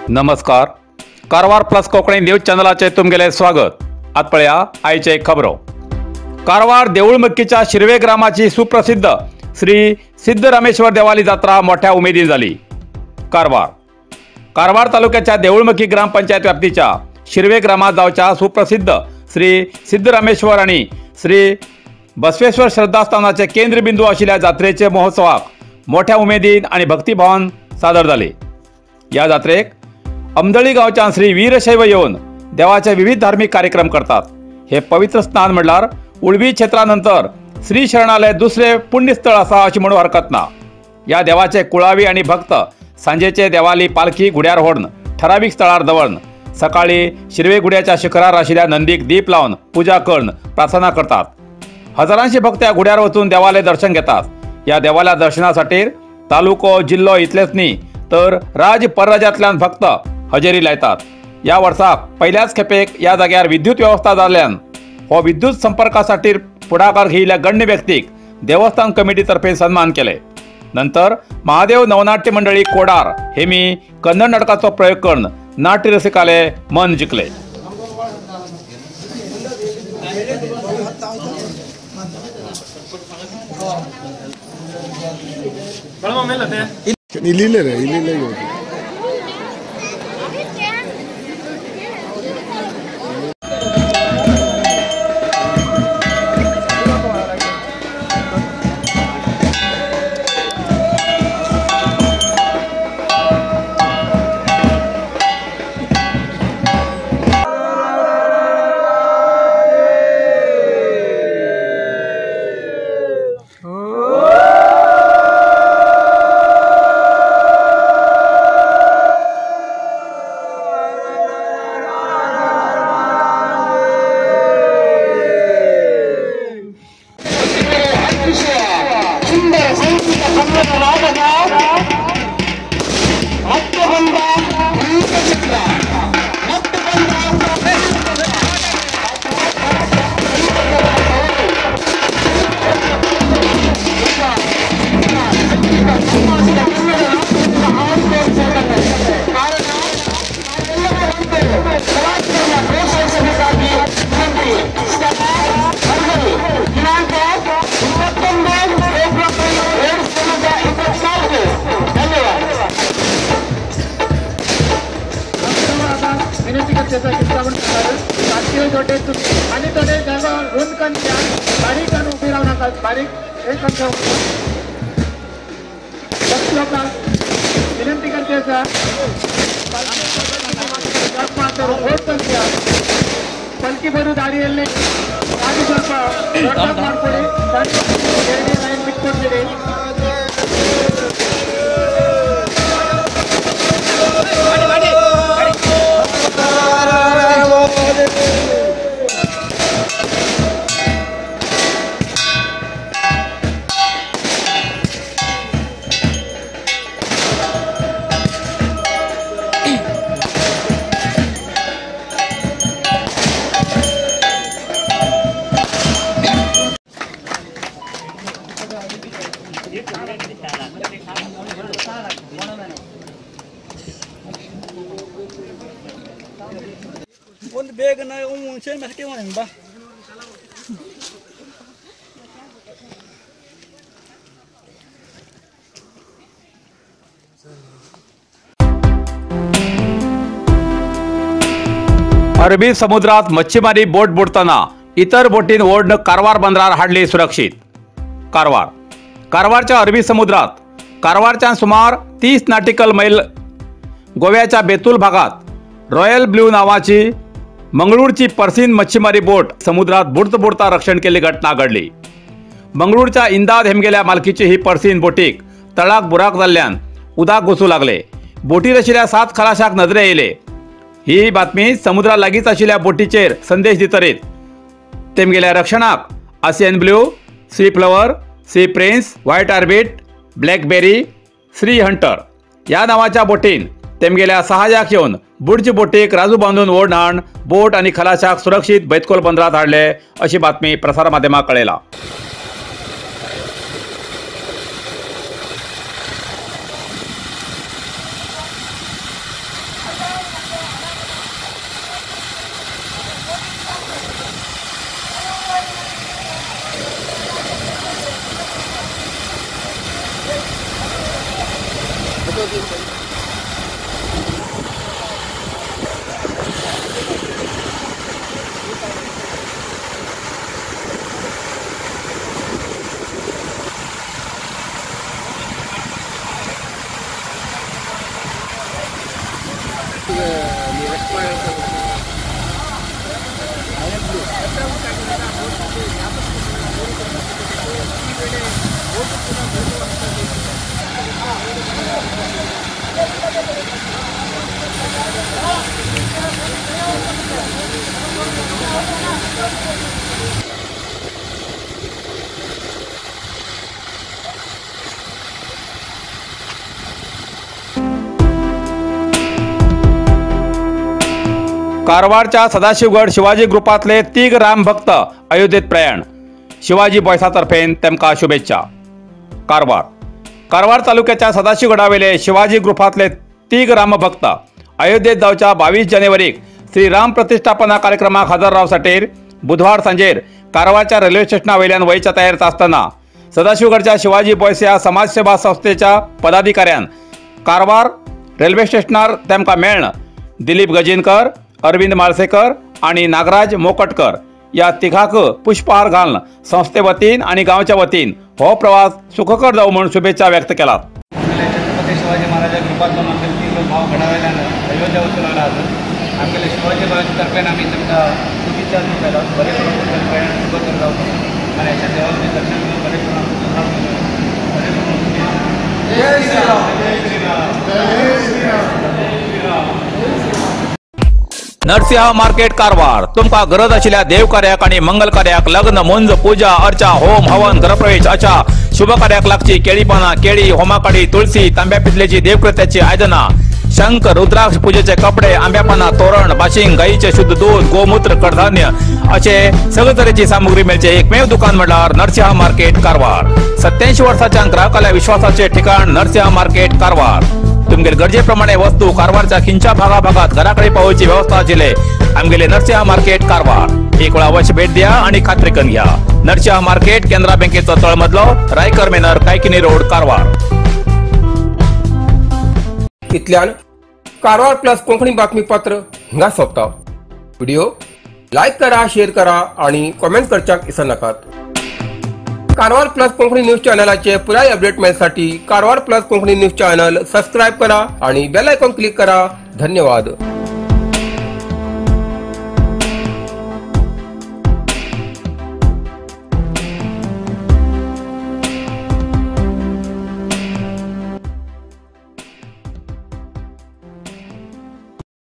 नमस्कार, Karwar plus Konkani news चॅनलाचे तुमगेले स्वागत। आत पळया आयचे खबरो। कारवार देऊळमक्कीच्या शिरवे ग्रामाची सुप्रसिद्ध श्री सिद्धरामेश्वर देवाली जात्रा मोठ्या उमेदीन जाली। कारवार कारवार तालुक्याच्या देऊळमक्की ग्रामपंचायत व्याप्तीच्या शिरवे ग्रामात जावच्या सुप्रसिद्ध श्री सिद्धरामेश्वर आणि श्री बसवेश्वर श्रद्धास्थानाचे केंद्रबिंदू आशिल्ल्या जात्रेचे महोत्सवाक मोठ्या उमेदीन आणि भक्तिभावान सादर जाले। या जात्रेक अमदळी गांवच्यान श्री वीरशैव येवन देवाचे विविध धार्मिक कार्यक्रम करतात। हे पवित्र स्नान म्हणल्यार उळवी क्षेत्रानंतर श्री शरणालय दुसरे पुण्यस्थळ आसा अशें म्हणूंक हरकत ना। या देवाचे कुळावी आणि भक्त सांजेचे देवाली पालखी घुड्यार व्हरून ठरावीक स्थळार दवरून सकाळी शिरवे गुड्याच्या शिखरार आशिल्ल्या नंदीक दीप लावन पूजा करून प्रार्थना करतात। हजारांशी भक्त या घुड्यार वचून देवाले दर्शन घेतात। या देवाल्या दर्शनासाठी तालुको जिल्लो इतलेच न्ही तर राज परराज्यांतल्यान भक्त हजेरी लायतात। या वर्साक पहिल्याच खेपेक या जाग्यार विद्युत व्यवस्था जाल्ल्यान हो विद्युत संपर्कासाठी पुढाकार घेयिल्ल्या गण्य व्यक्तीक देवस्थान कमिटीतर्फे सन्मान केले। नंतर महादेव नवनाट्य मंडळी कोडार हे मी कन्नड नाटकाचो प्रयोग करून नाट्यरसिकाले मन जिखले। विनंती करते पलकी बरू ದಾರಿಯಲ್ಲಿ ಗಾಡಿ ಸ್ವಲ್ಪ ದೊಡ್ಡ ಮಾಡ್ಕೊಳ್ಳಿ, ಎರಡನೇ ಲೈನ್ ಬಿಟ್ಕೊಡ್ಬಿಡಿ। ಒಂದು ಬೇಗ ಹುಣಸೆ ಮೆಸಕೆ ಬಾ. अरबी समुद्रात मच्छीमारी बोट बुडताना इतर बोटीन ओढण कारवार बंदरार हाडली सुरक्षित। कारवार कारवारच्या अरबी समुद्रात कारवारच्या सुमार 30 नॉटिकल मैल गोव्याच्या बेतूल भागात रॉयल ब्लू नावाची मंगळूरची पर्सिन मच्छीमारी बोट समुद्रात बुडत बुडता रक्षण केल्ली घटना घडली। मंगळूरच्या इंदाद हेमगेल्या मालकीची ही पर्सिन बोटीक तळाक बुराक जाल्ल्यान उदक घुसू लागले। बोटीर आशिल्ल्या 7 खलाशाक नजरे येयले। ही बातमी समुद्रा लागींच आशिल्ल्या बोटीचेर संदेश दितरीत तेमगेल्या रक्षणाक Asian Blue, Sea Flower, Sea Prince, White Orbit, Blackberry, Shri Hunter ह्या नावाच्या बोटीन तेमगेल्या सहाय्याक येवन बुडचे बोटीक राजू बांदून ओड हाण बोट आनी खलाशाक सुरक्षीत बैतकोल बंदरात हाडले अशी बातमी प्रसार माध्यमाक कळयला. कारवारच्या सदाशिवगड शिवाजी ग्रुपांतले तीग राम भक्त अयोध्येत प्रयाण. शिवाजी बॉयसातर्फेन तेमकां शुभेच्छा. कारवार कारवार तालुक्याच्या सदाशिवगडावेले शिवाजी ग्रुपांतले तीग रामभक्त अयोध्येत जावच्या 22 जानेवारीक श्री राम प्रतिष्ठापना कार्यक्रमाक हजर रावसाठीर बुधवार सांजेर कारवारच्या रेल्वे स्टेशना वयल्यान वयच्या तयारीत आसतना सदाशिवगडच्या शिवाजी बॉयस ह्या समाजसेवा संस्थेच्या पदाधिकाऱ्यान कारवार रेल्वे स्टेशनार तेमकां मेळ्ळ दिलीप गजिनकर, अरविंद माळसेकर आणि नागराज मोकटकर या तिघाक पुष्पहार घालून संस्थे वतीन आणि गांवच्या वतीन हो प्रवास सुखकर जावं म्हणून शुभेच्छा व्यक्त केलात. छत्रपती शिवाजी महाराजा ग्रुपांतलो आमगेले तीन भाव घडावेल्यान अयोध्या वचून आसा. आमगेले शिवाजी भावाचे आमी तांकां शुभेच्छा दिवपाक बरें करून प्रयाण सुखकर जावं आनी अशें देवाचें दर्शन घेवन बरें करून जय श्रीराम, जय श्रीराम, जय श्रीराम, जय श्रीराम. नरसिंह मार्केट कारवार तुमका गरज आशिल्ल्या देवकार्याक आनी मंगल कार्याक लग्न, मुंज, पूजा अर्चा, होम हवन, घरप्रवेश अशा शुभ कार्याक लागची केळी पानां, केळी, होमाकाडी, तुळसी, तांब्या पितलेची देवकृत्याची आयदनां, शंख, रुद्राक्ष, पूजेचे कपडे, आंब्या पानां, तोरण, बाशिंग, गायीचे शुद्ध दूध, गोमूत्र, कडधान्य असे सगळे तरेची सामुग्री मेळचे एकमेव दुकान म्हळ्यार नरसिंह मार्केट कारवार. 87 वर्साच्या ग्राहकाल्या विश्वासाचे ठिकाण नरसिंह मार्केट कारवार. तुमगेले गरजेप्रमाणे वस्तू कारवारच्या खिंच्या भागाभागात घराकडे पावोवची व्यवस्था आशिल्ले आमगेले नरसिंह मार्केट कारवार. एक वेळा अवश्य भेट द्या आणि खात्री करून घ्या. नरसिंह मार्केट, केनरा बँकेचो तळमजलो, रायकर मेनर, कायकिनी रोड, कारवार. इतल्यान कारवार प्लस कोंकणी बातमीपत्र हांगा सोंपता. व्हिडिओ लायक करा, शेअर करा आणि कॉमेंट करच्याक विसरनाकात. कारवार प्लस कोंकणी न्यूज चॅनलाचे पुराय update मेळसाठी Karwar plus Konkani news channel subscribe करा आणि बेल आयकॉन क्लिक करा. धन्यवाद.